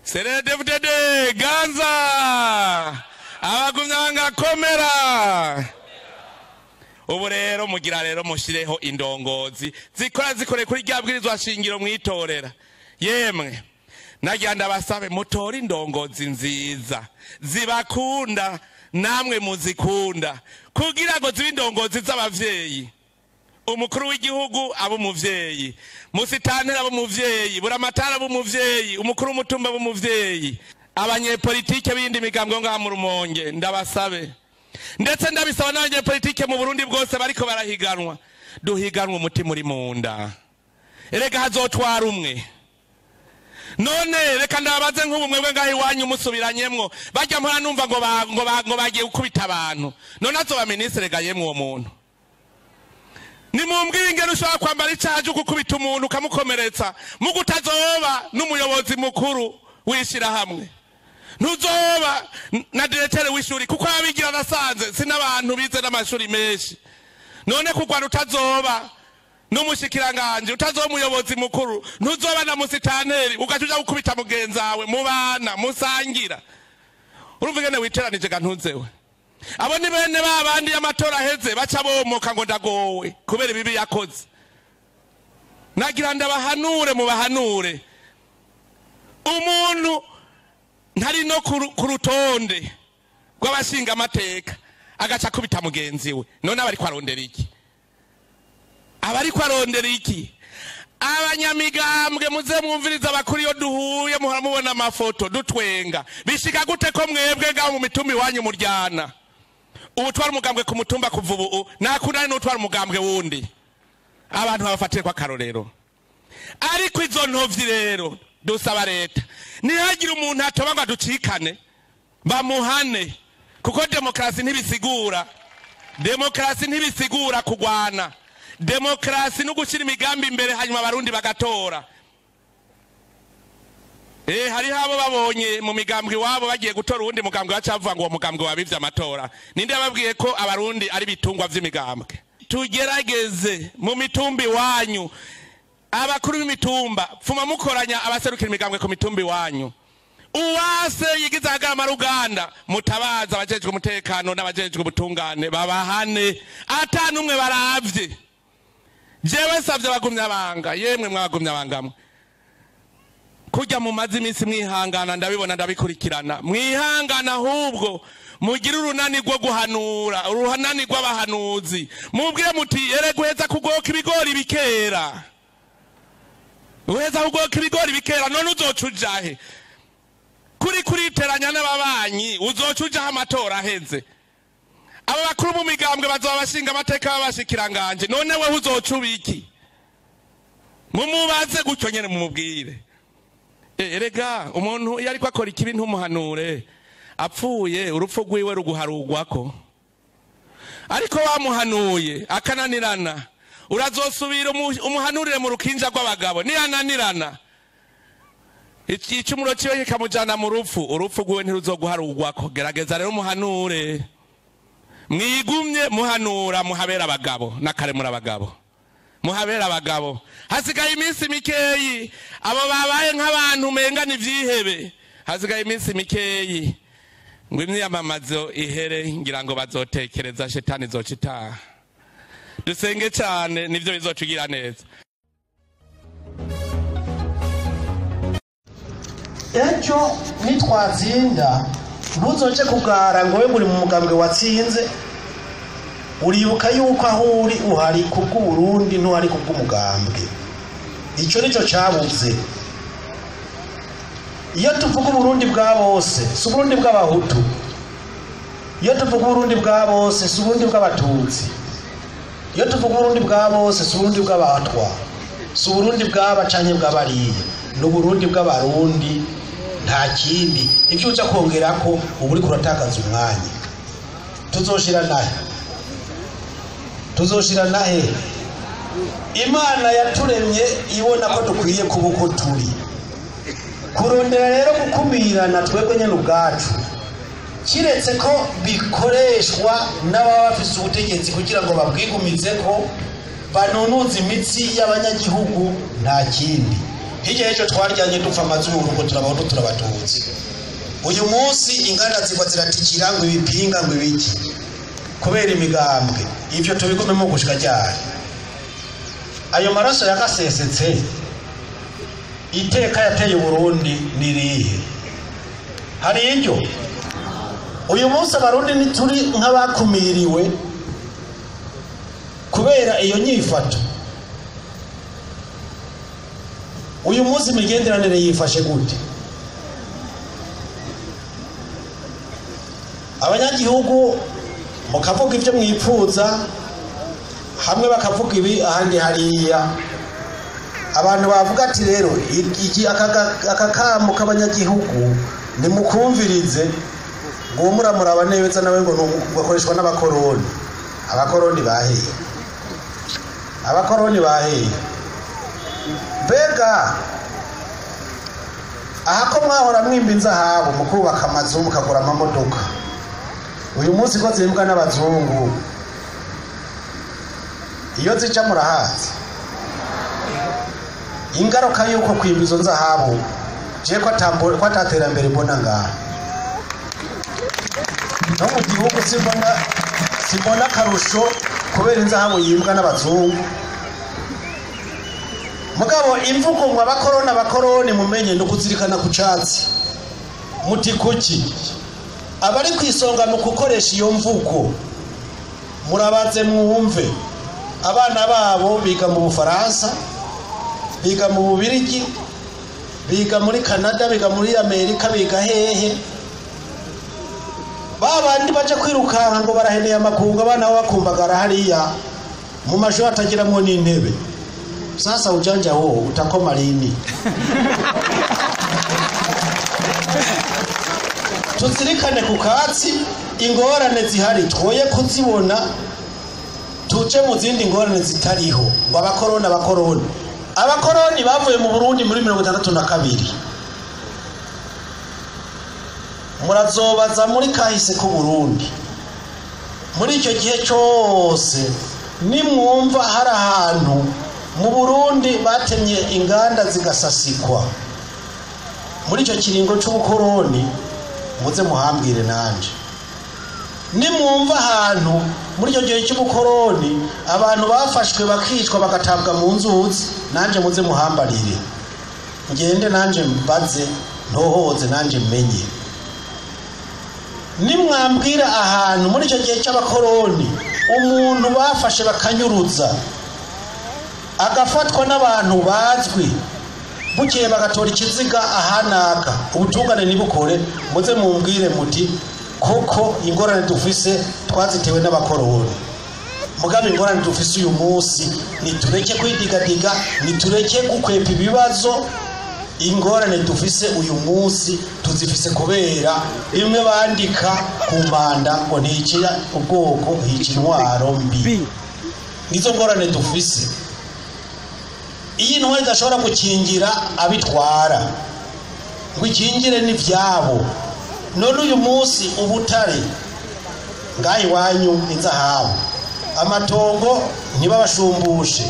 CNDD-FDD ganza, abagumyabanga komera. Ubu rero mugira rero mushireho indongozi zikora zikore kuri rya bwirizwa shingiro mwitorera. Yemwe nagira ndabasabe mutore indongozi nziza zibakunda namwe muzikunda, kugira ngo zibe indongozi z'abavyeyi. Umukuru w'igihugu abo umuvyeyi, musitantera abo umuvyeyi, buramatara abo umuvyeyi, umukuru w'umutumba abo umuvyeyi. Abanyepolitike b'indi migambwe ngaha mu Rumonge ndabasabe, ndetse ndabisaba n'abanyepolitike mu Burundi bwose bariko barahiganwa, duhiganwe umutima uri munda. Erega hazotwara umwe. None reka ndabaze nk'ubu mwebwe ngaho iwanyu musubiranyemwo, bajya mpora numva ngo bagiye gukubita abantu, none azoba minisitiri ga yemwe uwo muntu? Nimumbwire ingene ushobora kwambara icaha co gukubita umuntu ukamukomeretsa, mugu utazoba n'umuyobozi mukuru w'ishirahamwe, ntuzoba na diretere w'ishuri, kuko abigira nasanze si n'abantu bize n'amashuri menshi. None kugwana utazoba n'umushikiranganje, utazoba umuyobozi mukuru, ntuzoba na musitanteri, ugaca uja gukubita mugenzawe mubana musangira. Urumva ingene witeranije ga ntunzewe? Abo ni bene babandi y'amatora aheze baca bomoka ngo ndagowe kubera ibibi yakoze. Nagira ndabahanure mubahanure, umuntu ntari no ku rutonde rw'abashinga amateka agaca akubita mugenzi we, none aba ariko arondera iki? Aba ariko arondera iki? Abanyamigambwe muze mwumviriza abakuru iyo duhuye, muhora mubona amafoto dutwenga. Bishika gute ko mwebwe ngaho mu mitumba iwanyu muryana? Ubutwara umugambwe ku mutumba kuva ubu nakundane n'utwara umugambwe wundi, abantu babafatire kwa karorero. Ariko izo ntovyi rero dusaba leta ntihagire umuntu atoba ngo aducikane, bamuhane, kuko demokrasi ntibisigura, demokrasi ntibisigura kugwana. Demokrasi no gushyira imigambi imbere hanyuma abarundi bagatora. Hariho abo babonye mu migambwe iwabo bagiye gutora uwundi mugambwe bacavuga ngo uwo mugambwe wabivye amatora. Ninde yababwiye ko abarundi ari bitungwa vy'imigambwe? Tugerageze mu mitumba iwanyu, abakuru b'imitumba pfuma mukoranya abaserukira imigambwe ku mitumba iwanyu. Uwase yigize ahagarama ruganda, mutabaza abajejwe umutekano n'abajejwe ubutungane babahane, ata n'umwe baravye. Jewe savye abagumyabanga, yemwe mwabagumyabangamwe, kujya mu mazi iminsi mwihangana, ndabibona ndabikurikirana. Mwihangana ahubwo mugire urunani rwo guhanura, urunani rw'abahanuzi. Mubwire muti ere guheza kugoka ibigori bikera, guheza kugoka ibigori bikera, none uzoca ujahe? Kuri kuriteranya n'ababanyi uzoca ujaho amatora aheze? Abo bakuru mu migambwe bazoba bashinga amateka b'abashikiranganje, none wewe uzoca ubiki? Mumubaze gutyo nyene mumubwire. Erega umuntu iyo ariko akora ikibi ntumuhanure, apfuye urupfu rwiwe ruguharugwako. Ariko wamuhanuye akananirana, urazosubira umuhanurire mu rukinja rw'abagabo. Niyananirana icumuro ciwe kikamujana mu rupfu, urupfu rwiwe ntiruzoguharugwako. Gerageza rero umuhanure, mwigumye muhanura, muhabera abagabo n'akaremura abagabo, muhabera abagabo. Hasigaye iminsi mikeyi, abo babaye nk'abantu umenga ni ivyihebe. Hasigaye iminsi mikeyi ngo imyiyamamazo ihere, ngira ngo bazotekereza shetani izoca itaha. Dusenge cane nivyo bizotugira neza. Ejo nitwatsinda ntuzoje kugara ngo we muri mu mugambwe watsinze. Uribuka yuko aho uri uhari kubw'Uburundi, ntuhari kubw'umugambwe. Ico nico cabuze. Iyo tuvuga Uburundi bwa bose, si Uburundi bw'Abahutu. Iyo tuvuga Uburundi bwa bose, si Uburundi bw'Abatutsi. Iyo tuvuga Uburundi bwa bose, si Uburundi bw'Abatwa, si Uburundi bw'aba canke bw'abariya, ni Uburundi bw'Abarundi, nta kindi. Ivyo uza kongerako uba uriko uratakaza umwanya. Tuzoshira nahe? Tuzoshira nahe? Imana yaturemye ibona ko dukwiye kuba uko turi. Kurondera rero gukumirana twebwe nyene ubwacu, kiretse ko bikoreshwa n'ababa bafise ubutegetsi kugira ngo babwigumizeko, banunuze imitsi y'abanyagihugu, nta kindi. Hirya y'ejo twaryanye dupfa amazuru ngo turabahutu turabatutsi. Uyu munsi inganda zigwa ziratikira ngo ibipinga ngo ibiki kubera imigambwe. Ivyo tubigumemo gushika ryari? Ayo maraso yagasesetse iteka yateye Burundi nirihe? Hari iryo uyu munsi Abarundi ntituri nk'abakumiriwe kubera iyo nyifato. Uyu munsi imigenderanire yifashe gute? Abanyagihugu mukavuga ibyo mwipfuza, hamwe bakavuga ibi ahandi hariya. Abantu bavuga ati rero iki aka kamo k'abanyagihugu nimukumvirize, ngo muramuraba neza nawe ngo gakoreshwa n'abakoroni. Abakoroni baheye, abakoroni baheye. Mbega aha ko mwahora mwimba inzahabu mukubaka amazu mukagura amamodoka, uyu munsi ko zimbwa n'abazungu iyo zica murahazi. Ingaruka yuko kwimba izo nzahabu je ko ataterambere mbona ngaha no mu gihugu, simbona akarusho kubera inzahabu yimbwa n'abazungu. Mugabo imvugo ngo abakoroni abakoroni mumenye no kuzirikana ku catsi muti kuki abari kwisonga mu gukoresha iyo mvugo murabaze mwumve. Abana babo biga mu Bufaransa, biga mu Bubirigi, biga muri Canada, biga muri Amerika, biga hehe. Babandi baje kwirukanka ngo baraheneye amakungu, abana babo bakumbagara hariya mu mashuri atagiramwo n'intebe. Sasa ujanja huo utakoma lini? Tuzirikane ku katsi ingorane zihari twoye kuzibona, tuje mu zindi ngorane zitariho ngo abakoroni abakoroni. Abakoroni bavuye mu Burundi muri 62. Murazobaza muri kahise ku Burundi. Muri icyo gihe cyose nimwumva hari ahantu mu Burundi batemye inganda zigasasikwa muri icyo kiringo c'ubukoroni, muze muhambwire nanje. Nimwumva ahantu muri icyo gihe cy'ubukoroni abantu bafashwe bakicwa bagatabwa mu nzuzi, nanje muze muhambarire, ngende nanje mbaze ntohoze nanje menye. Nimwambwira ahantu muri icyo gihe cy'abakoroni umuntu bafashe bakanyuruza agafatwa n'abantu bazwi, bukeye bagatora ikiziga ahanaka, ubutungane nibukore, muze mumbwire muti koko ingorane dufise twazitewe n'abakoroni. Mugabe ingorane dufise uyu munsi nitureke kwidigadiga, nitureke gukwepa ibibazo. Ingorane dufise uyu munsi tuzifise kubera bimwe bandika ku mbanda ngo ntikira ubwoko hica intwaro mbi. Nizo ngorane dufise. Iyi ntwaro idashobora gukingira abitwara ngo ikingire n'ivyabo. None uyu munsi ubutare ngaha iwanyu inzahabu, amatongo ntibabashumbushe,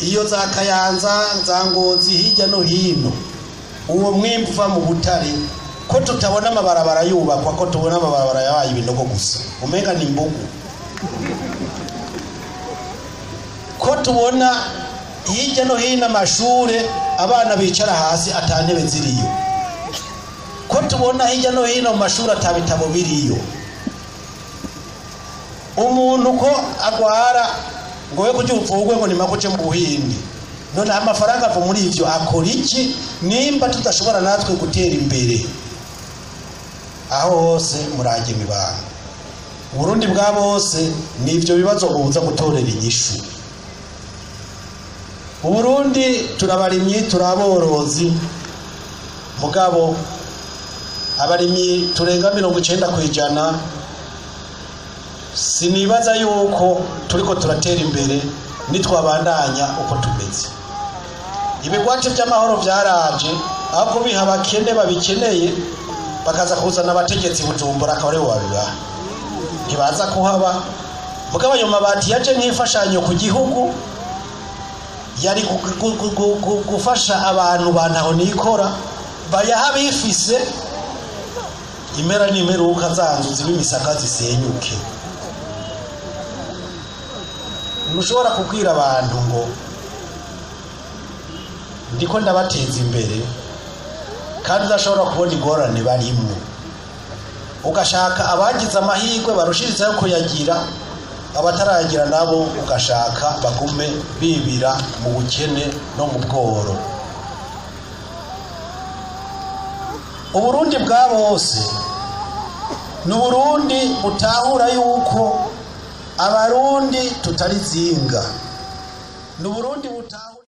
iyo za Kayanza za Ngozi hirya no hino, uwo mwimbu uva mu butare ko tutabona amabarabara yubakwa, ko tubona amabarabara yabaye ibinogo gusa umenga ni imbugu, ko tubona hirya no hino amashure abana bicara hasi ata ntebe ziriyo, ko tubona hirya no hino mu mashuri ata bitabo biriyo. Umuntu ko agwara ngo we kugira upfugwe ngo nimakuce mu Buhindi, none amafaranga ava muri ivyo akora iki nimba tudashobora natwe gutera imbere? Aho hose murage imibano. Uburundi bwa bose ni ivyo bibazo buza gutorera inyishu. Uburundi turabarimyi turaborozi, mugabo abarimyi turenga 90%. Sinibaza yuko turiko turatera imbere nitwabandanya uko tumeze. Ibigwati by'amahoro byaraje ahubwo biha abakene babikeneye, bakaza kuzana abategetsi Bujumbura akaba aribo babibaha, ntibaza kuhaba. Mugabo ayo mabati yaje nk'imfashanyo ku gihugu, Yari gufasha abantu bantaho nikora bayaha bifise impera n'imperuka za nzu ziba imisaka zisenyuke. Ntushobora kubwira abantu ngo ndiko ndabateza imbere kandi udashobora kubona ingorane barimwo, ugashaka abagize amahirwe barushirizaho kuyagira, abatarayagira nabo ugashaka bagume bibira mu bukene no mu bworo. Uburundi bwa bose ni Uburundi butahura yuko abarundi tutari zinga, ni Uburundi butahura.